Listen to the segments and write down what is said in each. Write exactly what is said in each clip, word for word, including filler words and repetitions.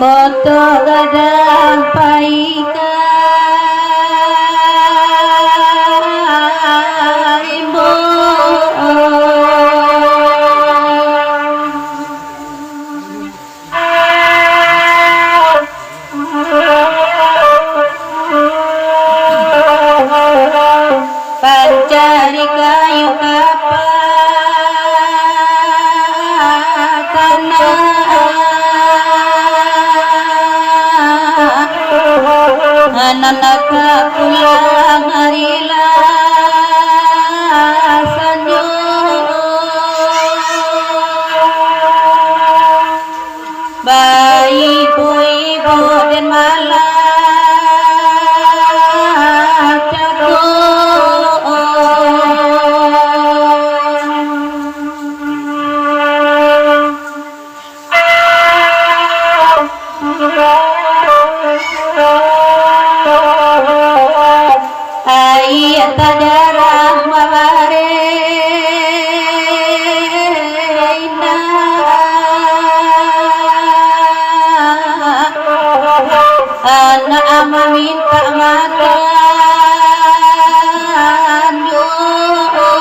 Koto gadang pai ka imbau. Pancari kayu ka patanah, nan ka pulang ari lah sanjo. Baibo-ibo den malah cako. Aia tajarang mabareh indak, anak mamintak makan juo.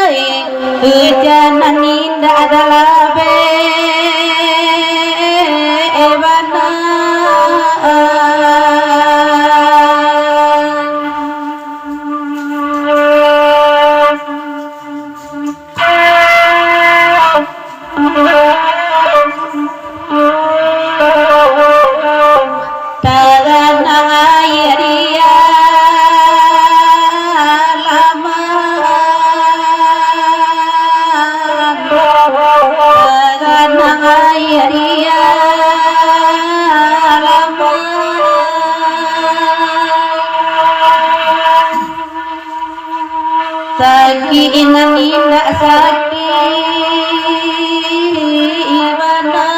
Ai, hujan nan indak ado labeh bana. Taganang aia di alaman, taganang aia di alaman. Sakik nan indak sakik bana.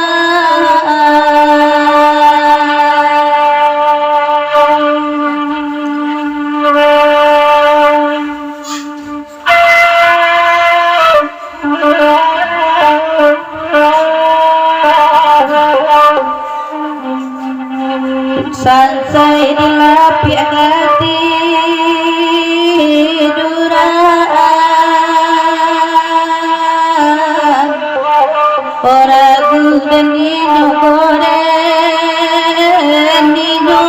Sansai dilapiak katiduran, ragu den inyo, ko den inyo.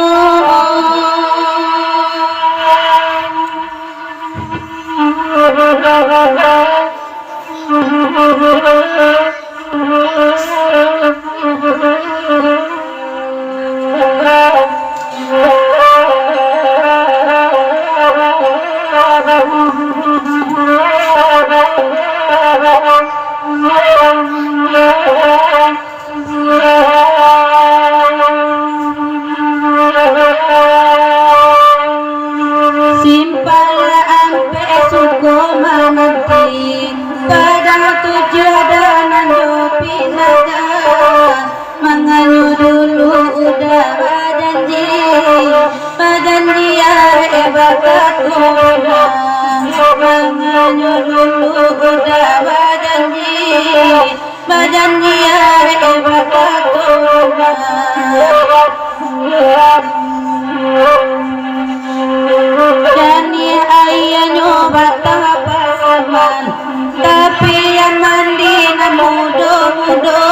Simpang Ampek suko mananti, Padang Tujuah Danan jo Pinaga. Manganyo dulu uda bajanji, bajanji arek bakato bana. Manganyo dulu uda bajanji, bajanji arek bakato bana. Janiah aianyo batapah saman, tapi aman di nan mudo-mudo.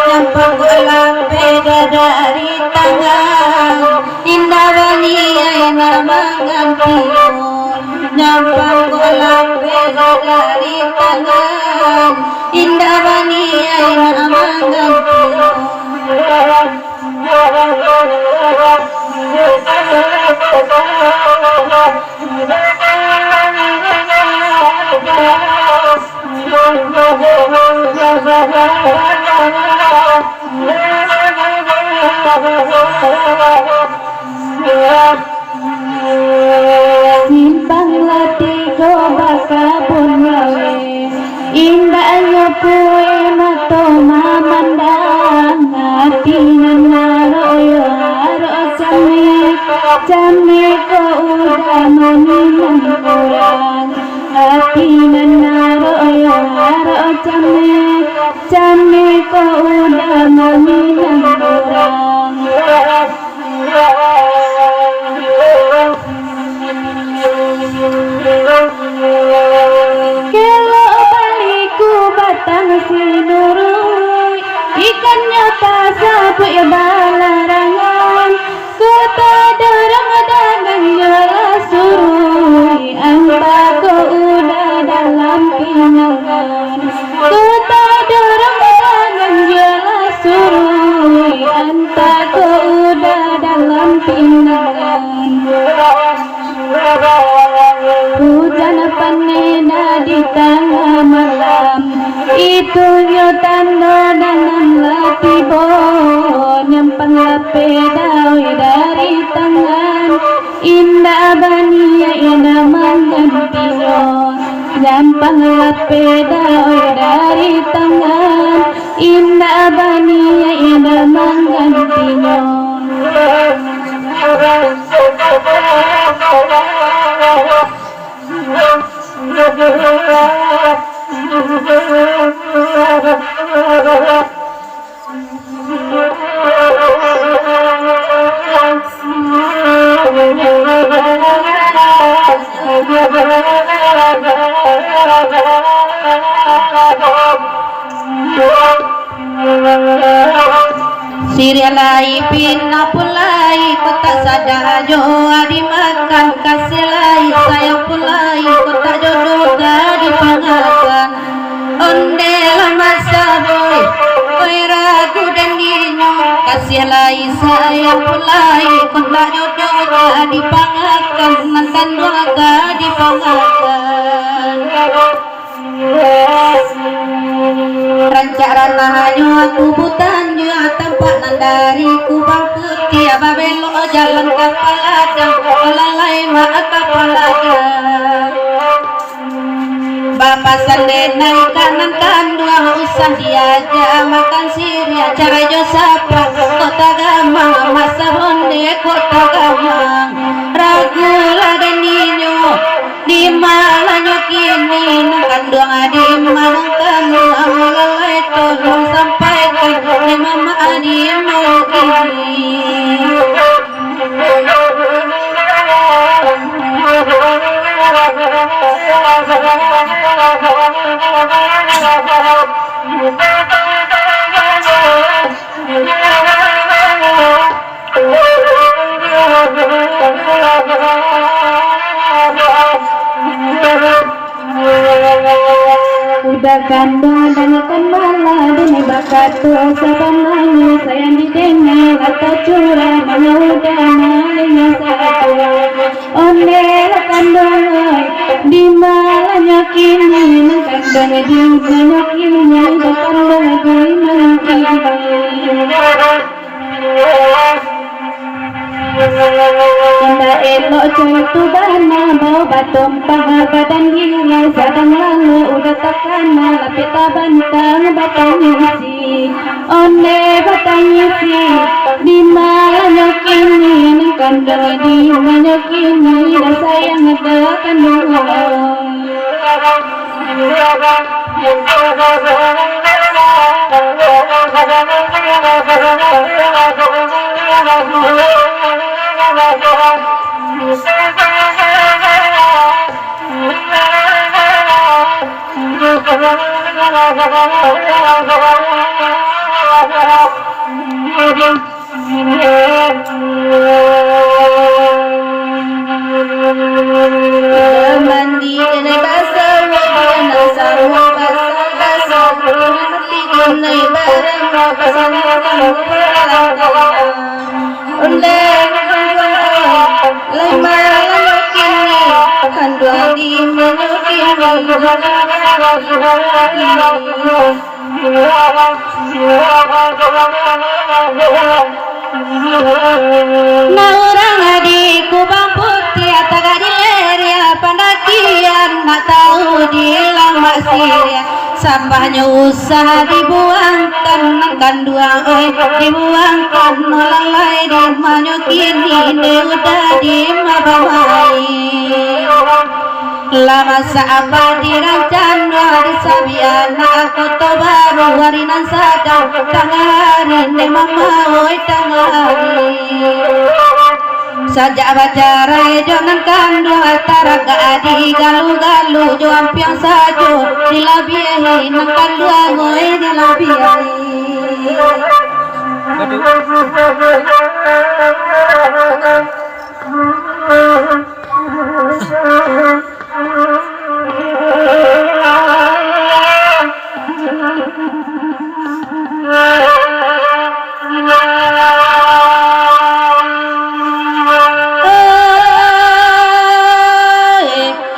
Nyampang kok lapeh dari tangan, indak baniaik nak mangganti. Nyampang kok lapeh dari tangan, indak baniaik nak mangganti. Simpang lah tigo bakabun laweh, indak Nyo puih mato mamandang, ati nan arok yo arok cameh, cameh ko udah maminang urang. Ati nan arok yo arok cameh, cameh ko udah maminang urang. Kelok baliku batang sinuruik, ikannyo tasabuik balarangan. Kota dorong dangan jualah suruik, antah ko udah dalam pinangan. Kota dorong dangan jualah suruik, antah ko udah dalam pinangan. Hujan paneh di tangah malam, itunyo tando nan lah tibo. Nyampang lapeh dawai dari tangan, indak baniaik indak manggantinyo. Nyampang lapeh dawai dari tangan, indak baniaik indak manggantinyo. Siriah lai, pinang pulai, kok tak sadar jo dimakan. Kasiah lai, sayang pulai, kok tak jodoh ka dipangakan. Ondeh lah masa boy, oi ragu dan dinyo. Kasiah lai, sayang pulai, kok tak jodoh ka dipangakan. Nan kanduang ka dipangakan. Rancak ranahnyo aku butanyo, tampak nan dari Kubang Putiah, babelok jalan ka Paladang, lalai ma ka Paladang. Bapasan denai ka nan kanduang, usah diajak makan siriah, carai jo sapah kok tagamang, masak ondeh kok tagamang. Ragu lah dan dinyo, di mananyo kini nan kanduang, di ma nan kanduang, lalai tolong sampaikan, di ma nan kini. Uda kanduang, dangakan bana, demi bakato sabananyo, sayang didanga, lah tacurah, manga uda malinyo sajo. Ondeh lah kanduang, oi, di mananyo kini, nan kanduang di mananyo kini, nan kanduang di mananyo kini. Indak elok caitu bana, bau batumpah badan diri, sadang lalok uda takana, lapeh tabantang batangisi. Ondeh batangisi, di mananyo kini, nan kanduang di mananyo kini, dah sayang dah kanduang. Mandi kena basah, wudhu kena sah, basah-basah, mandi kena barang, basah-basah, undang, lai malam kini, kanduang di mananyo kini. Nah, urang di Kubang Putiah, tagak di Leriah, Pandakian nak tahu di lamak siriah, sampahnyo usah dibuangkan nan kanduang, oi, dibuangkan malalai di manyo kini ne udah di mabamai. Lah masak apa dirancano di sabian nak Koto Baru hari nan sadang tangah hari ne mama, oi, tangah hari. Sajak bacarai jo nan kanduang, taragak digalu-galu jo ampiang sajo, dilabiahi nan kanduang, oi, dilabiahi.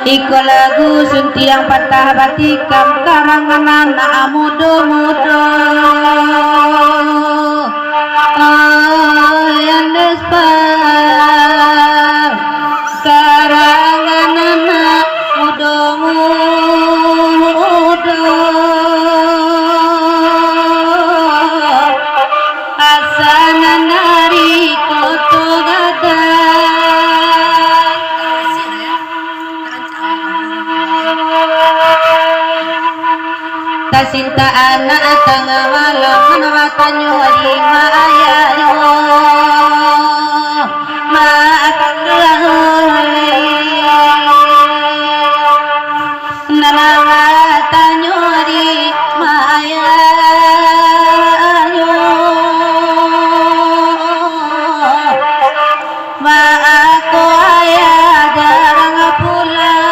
Iko lagu Suntiang Patah Batikam, karangan anak mudo-mudo. Andes pa. Karangan anak mudo-mudo, asanan dari Koto Gadang. Tasinta anak tangah malam, nan batanyo di mak ayahnyo, mak kanduang lai. Nan batanyo di mak ayahnyo, Mako ayah jarang pulang.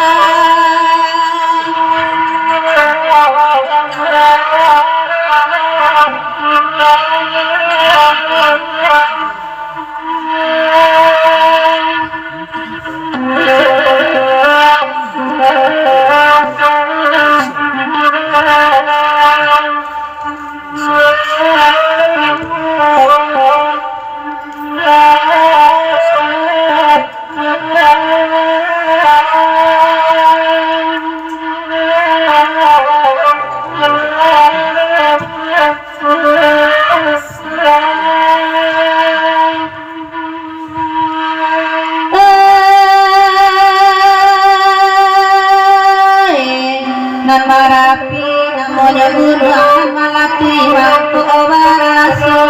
Nan Marapi namonyo gunuang, nan malatuih mangko baraso.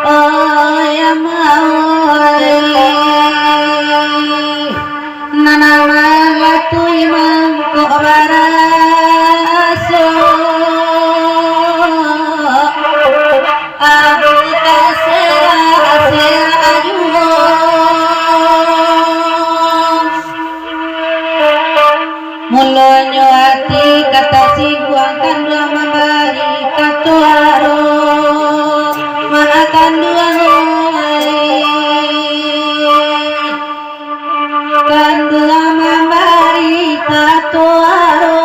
Oi, amai. Nan malatuih mangko baraso. Abu tasera-sera juo. Mulonyo ati ka tasingguang, kanduang mambari kato aro. Mak kanduang ai. Kanduang mambari kato aro,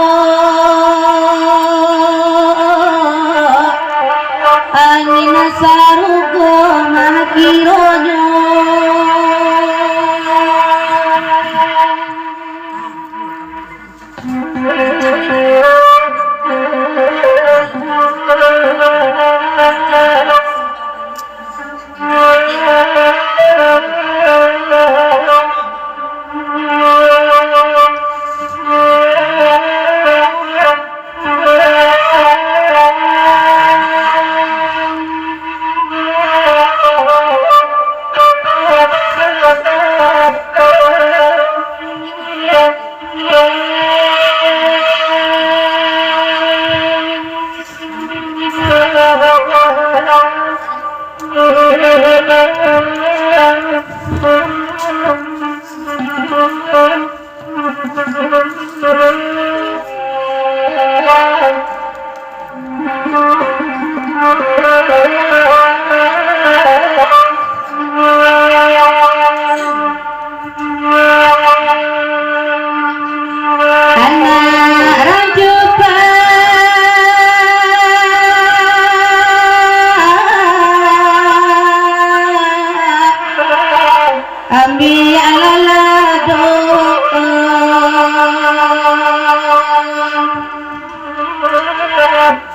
angin sarugo mangkironyo.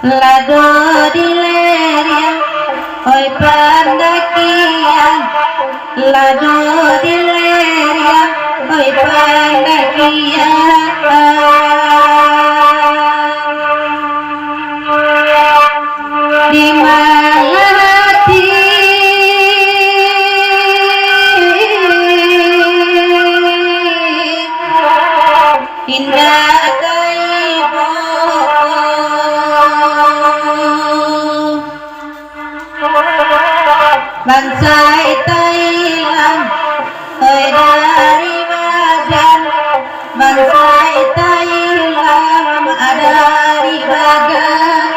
Lado diliriang, oi pandakian. Lado diliriang, oi pandakian. Di malam hati indak ka ibo. Bansaik tailang, oi, dari badan. Bansaik tailang, oi, dari badan.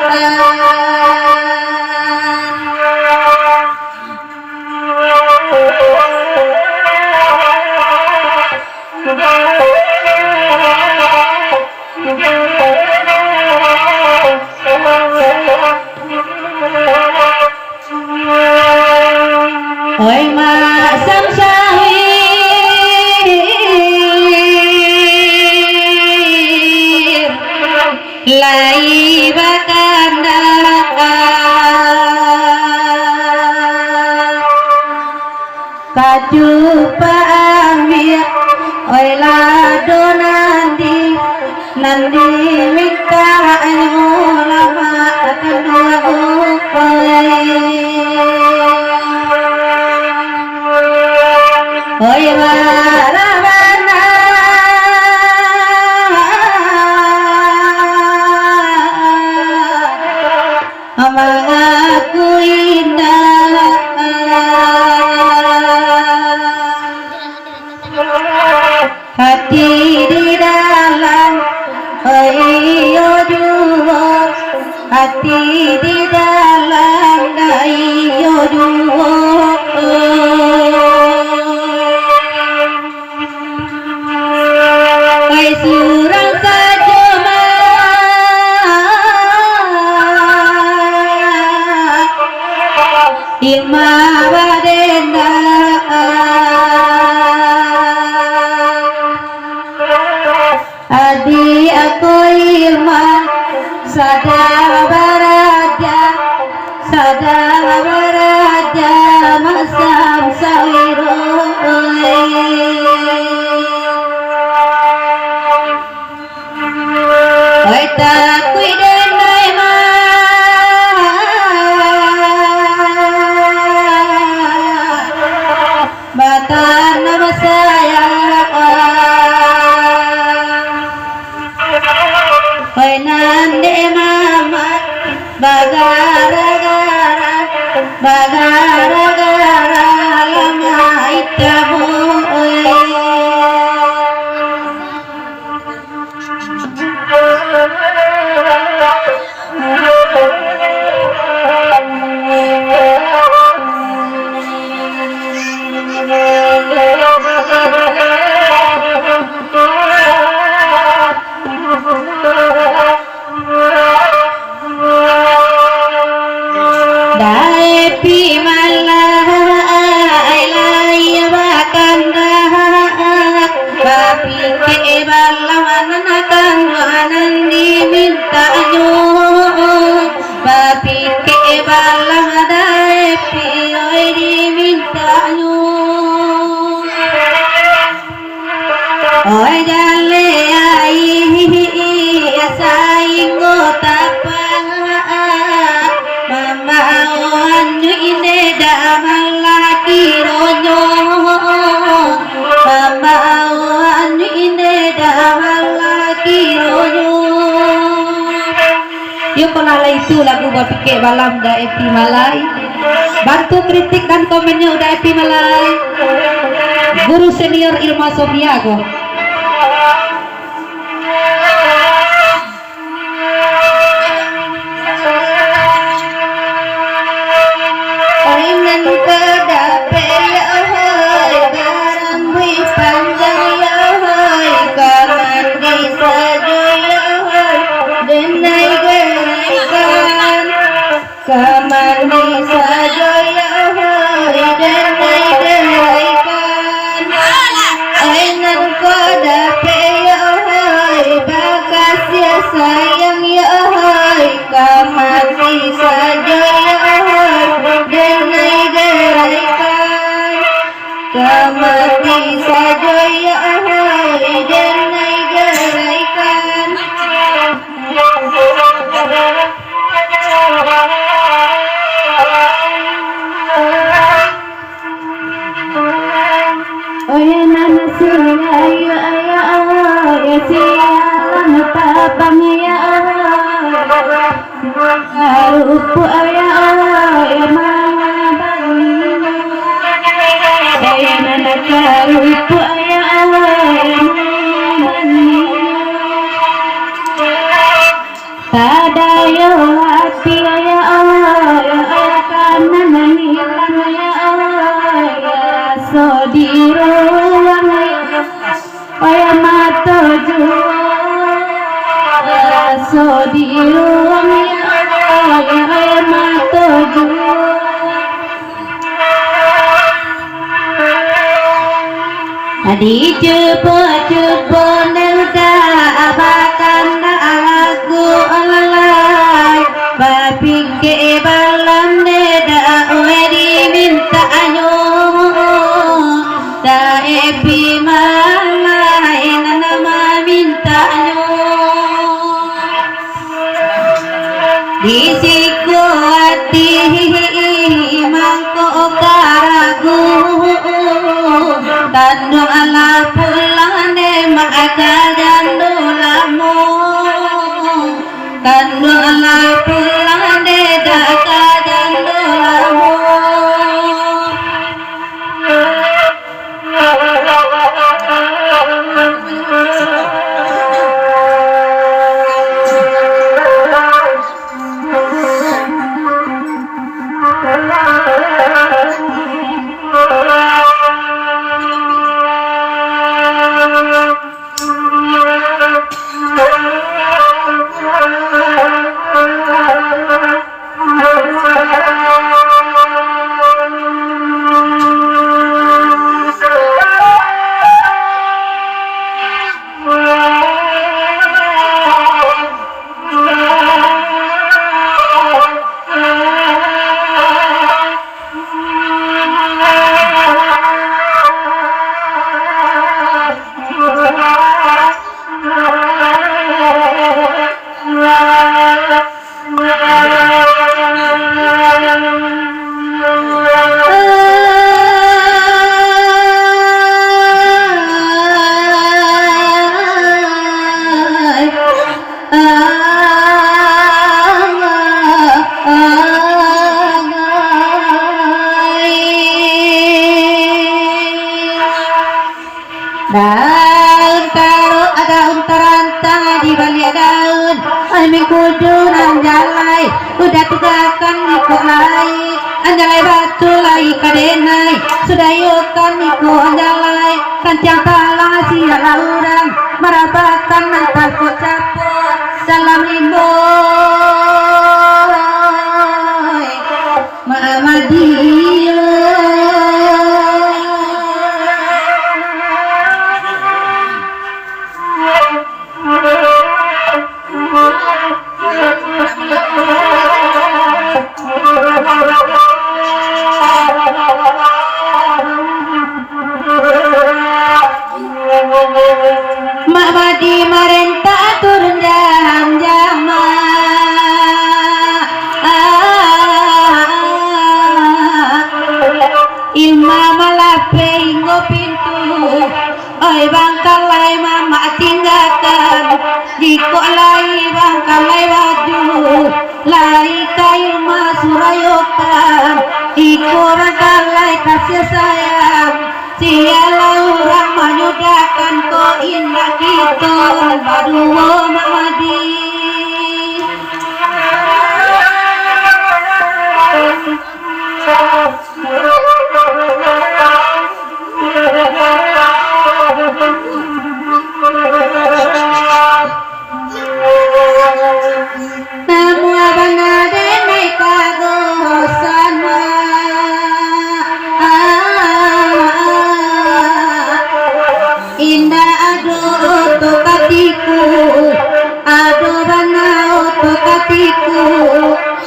Oi, Mak Samsahir, lai bakandak. Kacupak ambiak, oi, lado nan di, nan dimintaknyo lamak kanduang, oi. Oi, bara bana Amak aku indak. Hati di dalam, iyo juo. Hati di dalam, iyo juo. Ai surang sajo mah, ima badenda. Adiak ako Irma, sadang baraja, sadang baraja, masam sawiro. Oi, takuik den dai mah, batanam sayang. Oi, nan dek mamak, bagara-gara, bagara-gara, lamah itamu, oi. Dai Pi Malai, lai bakandak, bapikek balam nan kanduang nan dimintaknyo, bapikek balam Dai Pi, oi, dimintaknyo. Oi, jaleh aia sainggo tapak, mambawaan indak malah kironyo, mambawaan indak malah kironyo. Iyo, kalau lah itu lagu bapikek balam Dai Pi Malai. Bantu kritik dan komennyo Dai Pi Malai. Guru senior Irma Sofia ko. Oi, nan ka dapek yo hoi, barambuik panjang yo hoi, ka mandi sajo yo hoi, denai garaikan. Ka mandi sajo yo hoi, denai garaikan. Ai nan ko dapek yo hoi, bakasiah sayang yo hoi, ka Pupuk ayah awak mangabali, eh, nan ka pupuk ayah awak mangabali. Tadayo ati ayah awak, ayah kanan hilang ayah awak, so di ruang ayah. Ayah mato juo, so di ruang ya Allah, ayah mato juo. Dicubo-cubo ndak bakandak lagu lai, bapingkek balam ndak oi dimintaknyo. Taepi malai nan mamintaknyo. Di siko ati mangko karagu, kanduang alah pulang dek mak ka jando lamo. Kanduang alah pulang dek dak ka jando lamo. Daun tarok, daun tarantang di baliak daun. Ai mingkudu nan jalai, udah tagakan iko lai. Anjalai batu lai ka denai, sudah iyokan iko anjalai. Kancang palang sialah urang, marabakan nan takok capok dalam limbo. Mak Ahmadiyah. Mak Madi marentah turun jam-jam. Ilma malapeh hinggo pintu. Oi bangkalai mamak tinggakan. Jikok lai bangkalai baju, lai ka Ilma surayokan. Iko bangkalai kasih sayang. Sialah urang manyudahkan ko, indak kito nan baduo, Mak Madi. Namuah bana denai kagosan, indak ado oto katiku, ado bana oto katiku,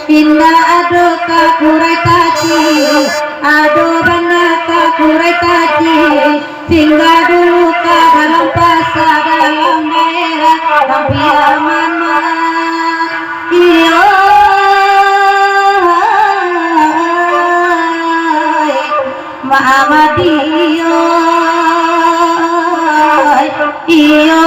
indak ado kakurai taji, ado bana kakurai taji. Singgah dulu ka dalam pasa, dalam daerah Bang Piaman. Iyo, Mak Ahmad, iyo, iyo.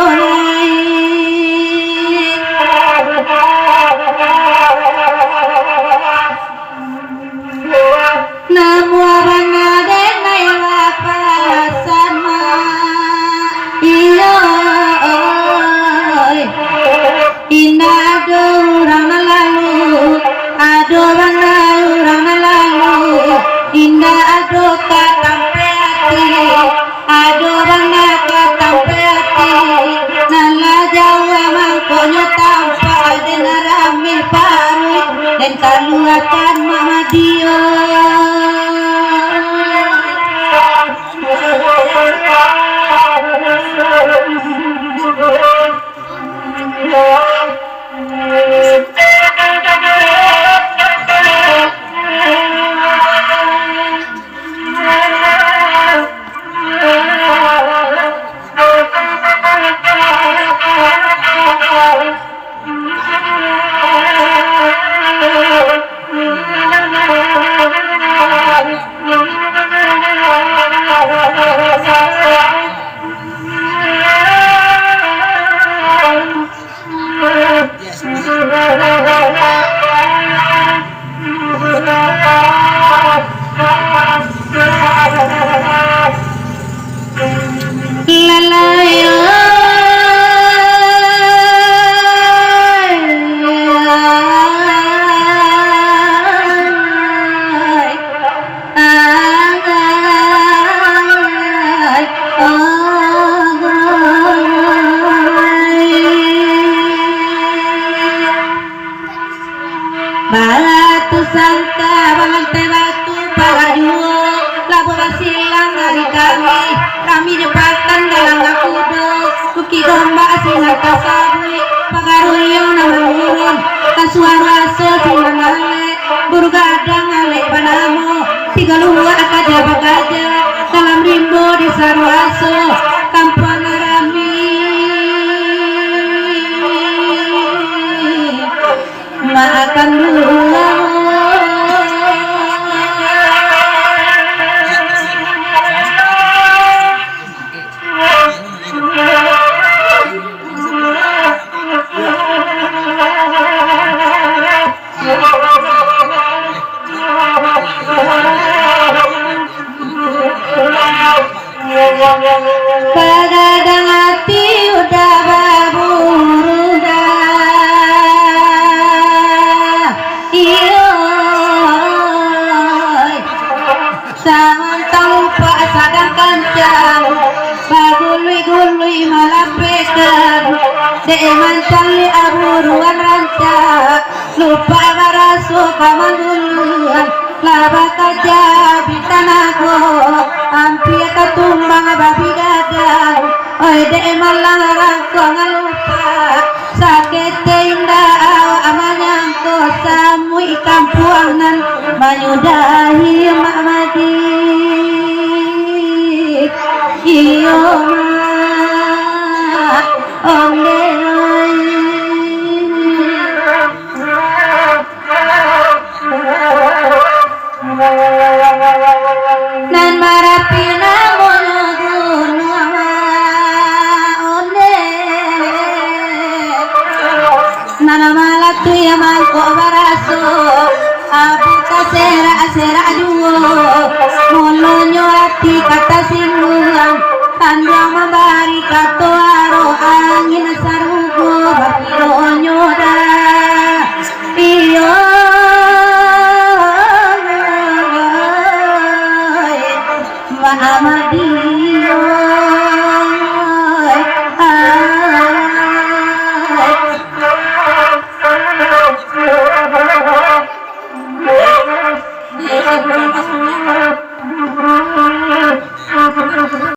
Kaluakan Mak Madia. Batu sangka, balantai batu, parak juo, labuah basilang ari kami, kami jo pakan galang kudo, Bukik Gombak sinan tasabuik, Pagaruyuang nan manurun, Kasuaraso sinan alek, Buru Gadang alek banamo, Tigo Luak kaja bakaja, dalam rimbo di Saruaso, kampuang nan rami. Maafkan dulu. Bagadang ati udah baburu dah. Iyo. Samantang lupak sadang kancang, baguluik-guluik malapehkan, dek mancaliak buruan rancak, lupak baraso ka mangguluan, lah bakaja bintanago, ampia ka tumbang babi gadang, oi dek malang rangkuang lupak. Saketek indak awak manyangko, samuik kampuang nan manyudahi Mak Madia. Iyo, Mak, ondeh. Nan Marapi namonyo Gunuang Ondeh. Nan malatuih mangkok baraso, abu taserak-serak juo. Mulonyo ati ka tasingguang, tanduang mambari kato aro, angin sarugo bapilonyo dah. Iyo, Mak Madia.